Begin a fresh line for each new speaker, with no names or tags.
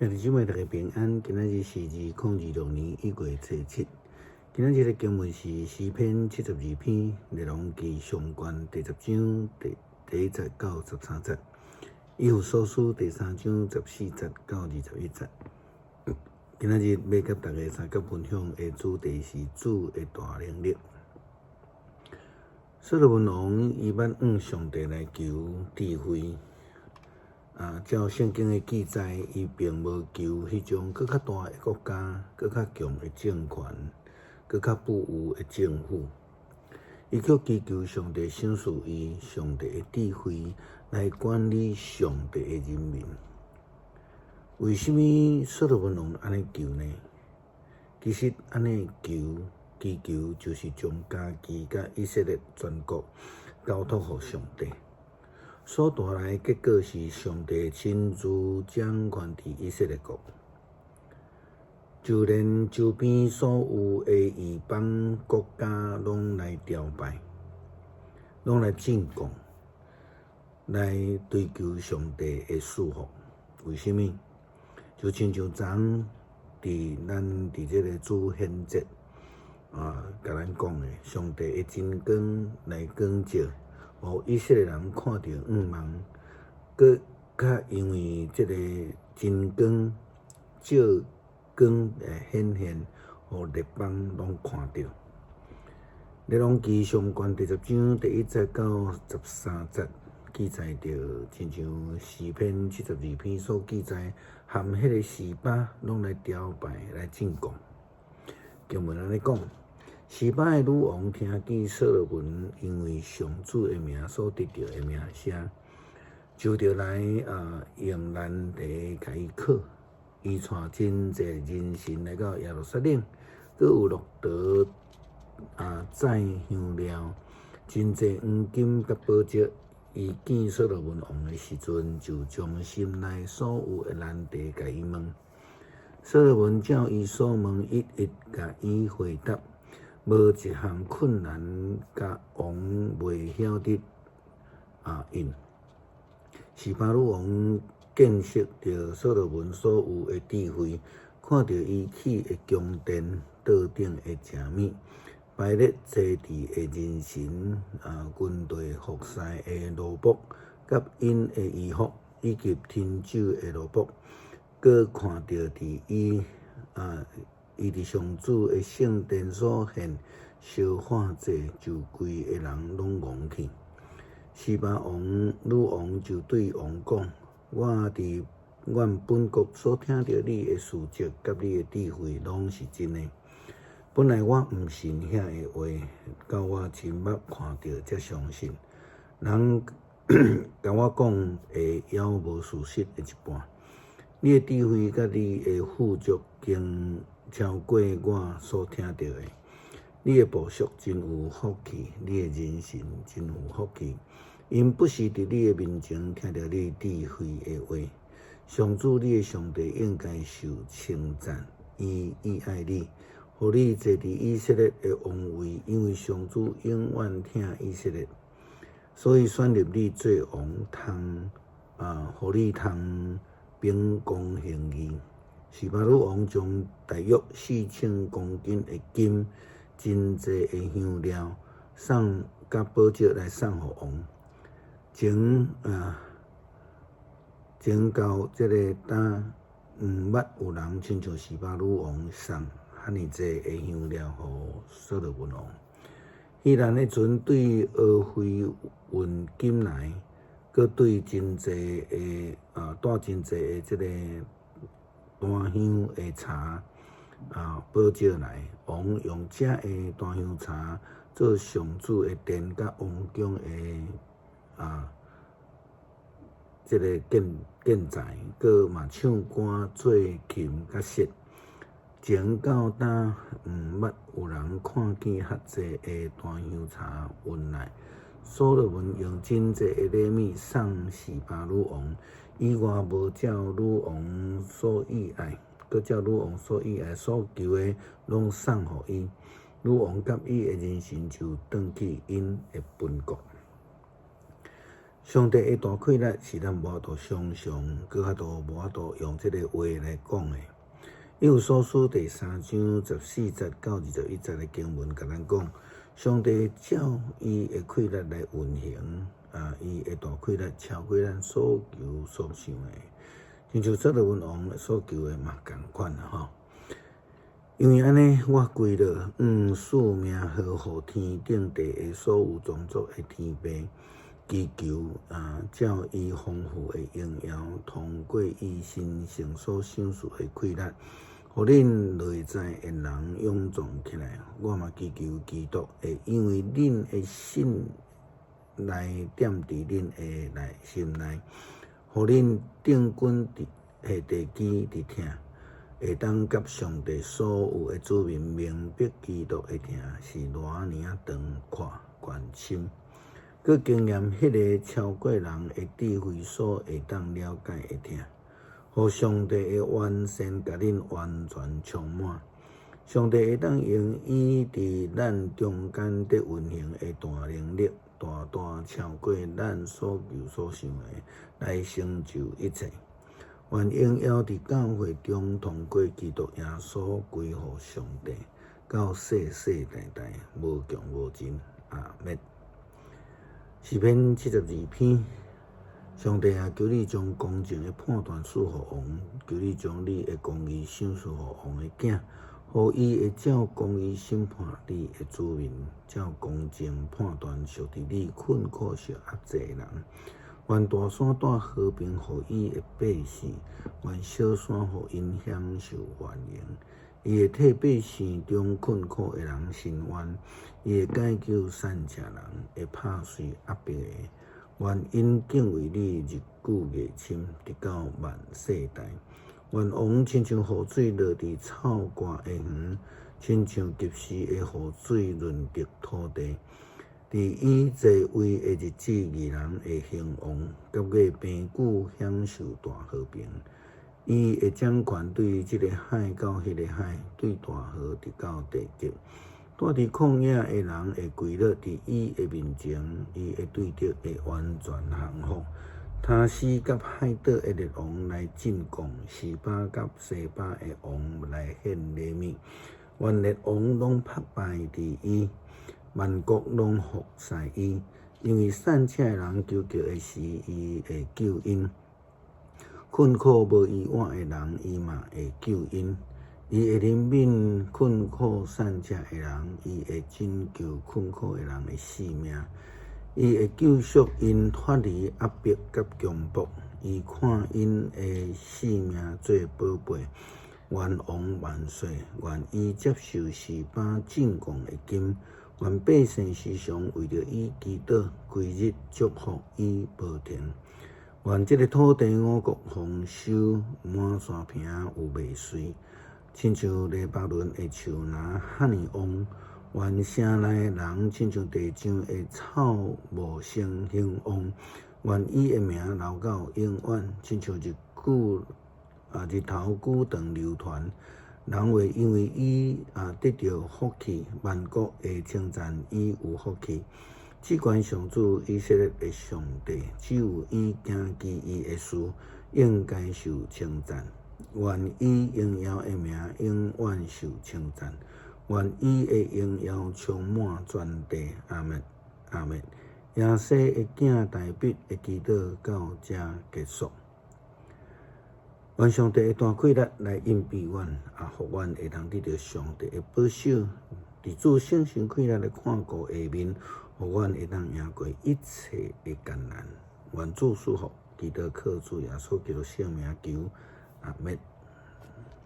兄弟姊妹，大家平安。今仔日是2026年1月初7。今仔日的經文是詩篇72篇，列王紀上卷第十章第一節到13節，以弗所書第三章14節到21節。今仔日欲佮大家相佮分享的主題是主的大能力。所羅門王伊捌向上帝來求智慧。照聖經的記載，伊並無求彼種閣較大的國家、閣較強的政權、閣較富有的政府，伊卻祈求上帝賞賜伊上帝的智慧來管理上帝的人民。為啥物所羅門王按呢求呢？其實按呢求，祈求就是將家己佮以色列全國交託予上帝。所帶來的結果是，上帝親自掌權佇以色列國，就連周邊所有的異邦國家攏來朝拜，攏來進貢，來追求上帝的賜福。為啥物？就親像昨昏佇咱佇這个主顯節啊，共咱講的，上帝的真光來光照，予以色列人看著向望，閣較因為這个真光照光來顯現，予列邦攏看著。列王紀上卷第十章第一節到13節記載著，親像詩篇七十二篇所記載，含彼个示巴攏來朝拜來進貢。經文按呢講。示巴的女王聽見所羅門因為上主的名所得著的名聲，就著來用難題共伊考。伊帶真濟人臣來到耶路撒冷，閣有駱駝載香料，真濟黃金佮寶石。伊見所羅門王的時陣，就將心內所有的難題共伊問。所羅門照伊所問，一一共伊回答。無一項困難，共王袂曉得應。示巴女王見識著所羅門所有的智慧，看著伊起的宮殿、桌頂的食物、排列坐佇的人臣、軍隊服侍的奴僕，佮𪜶的衣服，以及品酒的奴僕，閣看著佇伊啊。伊佇上主的聖殿所獻燒化祭，就規个人攏戇去。示巴王女王就對王講：我佇阮本國所聽著你的事蹟佮你的智慧，攏是真的。本來我毋信遐个話，到我親目看著才相信。人共我講的，猶無事實的一半。你的智慧佮你的富足，經超過我所聽著的。你的部屬真有福氣，你的人臣真有福氣，𪜶不時佇你的面前聽著你智慧的話。上主你的上帝應該受稱讚，伊意愛你，予你坐佇以色列的王位，因為上主永遠疼以色列，所以選立你做王，通予你通秉公行義。示巴女王將大約4000公斤的金、真濟的香料送佮寶石來送予王。前到這个今，毋捌有人親像示巴女王送遐爾濟的香料予所羅門王。希蘭的船對俄非運金來，閣對真濟的帶真濟的這个檀香的柴寶石來，王用這个檀香柴做上主的殿佮王宮的這个建材，閣嘛唱歌做琴佮瑟。前到今毋捌有人看見遐濟的檀香柴運來。所羅門用真濟的禮物送示巴女王，以外無照女王所意愛，閣照女王所意愛所求的，攏送予伊。女王佮伊的人臣就轉去𪜶的本國。上帝的大氣力是咱無法度想像，閣較都無法度用這个話來講的。以弗所書第三章十四節到二十一節的經文，共咱講，上帝照伊的氣力來運行，啊，伊的大氣力超過咱所求所想的，親像所羅門王所求的嘛仝款啊吼。因為按呢，我跪落，賜命呵護天頂地下所有種族的天父，祈求啊，照伊豐富的榮耀，通過伊神聖所賞賜的氣力，予恁內在的人勇壯起來。我嘛祈求基督會因為恁的信來踮佇恁的內心內，予恁定根佇下地基佇疼，會當佮上帝所有的子民明白基督的疼是偌爾仔長闊懸深，閣經驗彼个超過人的智慧所會當了解的疼，予上帝的完善共恁完全充滿。上帝會當用伊佇咱中間咧運行的大能力，大大超過咱所求所想的，來成就一切。願榮耀佇教會中通過基督耶穌歸予上帝，到世世代代無窮無盡。阿們。詩篇七十二篇，上帝啊，求你將公正的判斷賜予王，求你將你的公義賞賜予王的囝，予伊會照公義審判你的子民，照公正判斷屬佇你困苦受壓制的人。願大山帶和平予伊的百姓，願小山予𪜶享受繁榮。伊會替百姓中困苦的人伸冤，伊會解救散赤人，會拍碎壓迫的。願𪜶敬畏你日久月深，直到萬世代。願王親像雨水落佇草割的園，親像及時的雨水潤澤土地。佇伊在位的日子，義人會興旺，佮月平久享受大和平。伊會掌權對這个海到彼个海，對大河直到地極。住佇曠野的人會跪落佇伊的面前，伊的對敵會完全降服。他施佮海島的列王來進貢，示巴佮西巴的王來獻禮物。願列王攏膜拜佇伊，萬國攏服侍伊，因為散赤的人求救的時，伊會救𪜶；困苦無依倚的人，伊嘛會救𪜶。伊會憐憫困苦散赤的人，伊會拯救困苦的人的性命。伊會救贖𪜶脫離壓迫佮強暴，伊看𪜶的性命做寶貝。願王萬歲！願伊接受示巴進貢的金。願百姓時常為著伊祈禱，規日祝福伊無停。願這个土地五穀豐收，滿山坪有麥穗，親像黎巴嫩的樹林遐爾旺。願城內的人親像地上的草茂盛興旺。願伊的名留到永遠，親像日久啊日頭久長流傳。人會因為伊啊得著福氣，萬國會稱讚伊有福氣。至懸上主以色列的上帝，只有伊行奇異的事，應該受稱讚。願伊榮耀的名永遠受稱讚。願伊的榮耀充滿全地。阿們，阿們。耶西的囝大衛的祈禱到這結束。願上帝的大氣力來蔭庇阮，啊，予阮會當得著上帝的保守，佇主聖神氣力的看顧下面，予阮會當贏過一切的艱難。願主賜福，祈禱靠主耶穌基督聖名求，阿們。